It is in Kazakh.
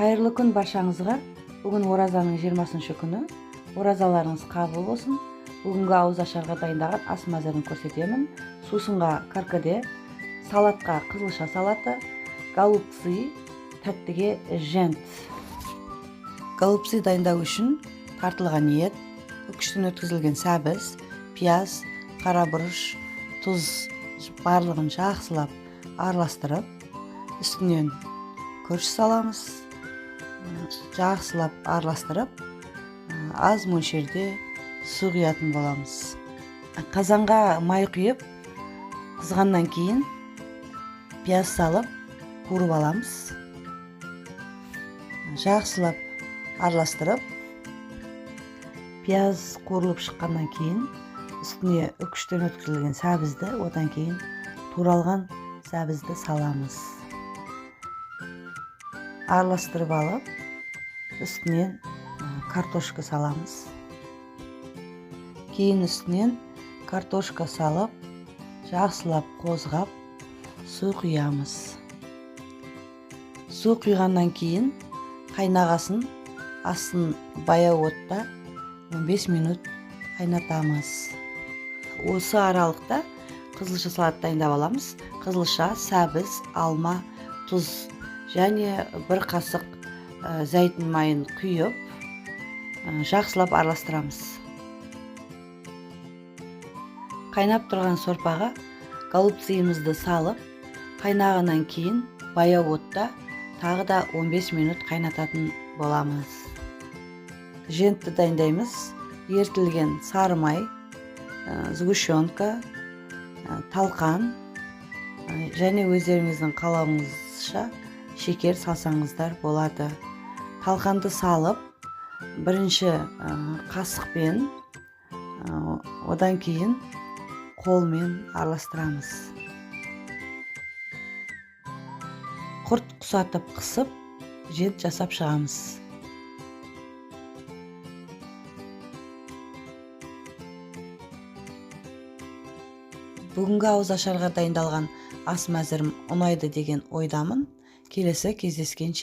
Қайырлы күн баршаңызға. Бүгін оразаның 20 күні. Оразаларыңыз қабыл болсын. Бүгінгі ауыз ашарға дайындаған ас мәзірін көрсетемін. Сусынға каркаде, салатқа қызылша салаты, голубцы, тәттіге жент. Голубцы дайындау үшін тартылған ет, үкіштен өткізілген сәбіз, пияз, қара бұрыш, тұз барлығын жақсылап араластырып, үстінен күріш саламыз. Жақсылап араластырып, аз мөлшерде су құятын боламыз. Қазанға май құйып, қызғаннан кейін пияз салып, қуырып аламыз. Жақсылап араластырып, пияз қуырылып шыққаннан кейін үстіне үкіштен өткізілген сәбізді, одан кейін туралған сәбізді саламыз. Араластырып алып, үстінен картошка саламыз. Кейін үстінен картошка салып, жақсылап қозғап, су құямыз. Су құйғаннан кейін қайнағасын астын баяу отта 15 минут қайнатамыз. Осы аралықта қызылша салат дайындап аламыз. Қызылша, сәбіз, алма, тұз және бір қасық зәйтүн майын құйып, жақсылап араластырамыз. Қайнап тұрған сорпаға голубцымызды салып, қайнағаннан кейін баяу отта тағы да 15 минут қайнататын боламыз. Жентті дайындаймыз. Ерітілген сары май, сгущенка, талқан және өздеріңіздің қалауыңызша шекер салсаңыздар болады. Талқанды салып, бірінші қасықпен, одан кейін қолмен араластырамыз. Құрт құсатып қысып, жент жасап шығамыз. Бүгінгі ауыз ашарға дайындалған ас мәзірім ұнайды деген ойдамын. Келесі кездескенше.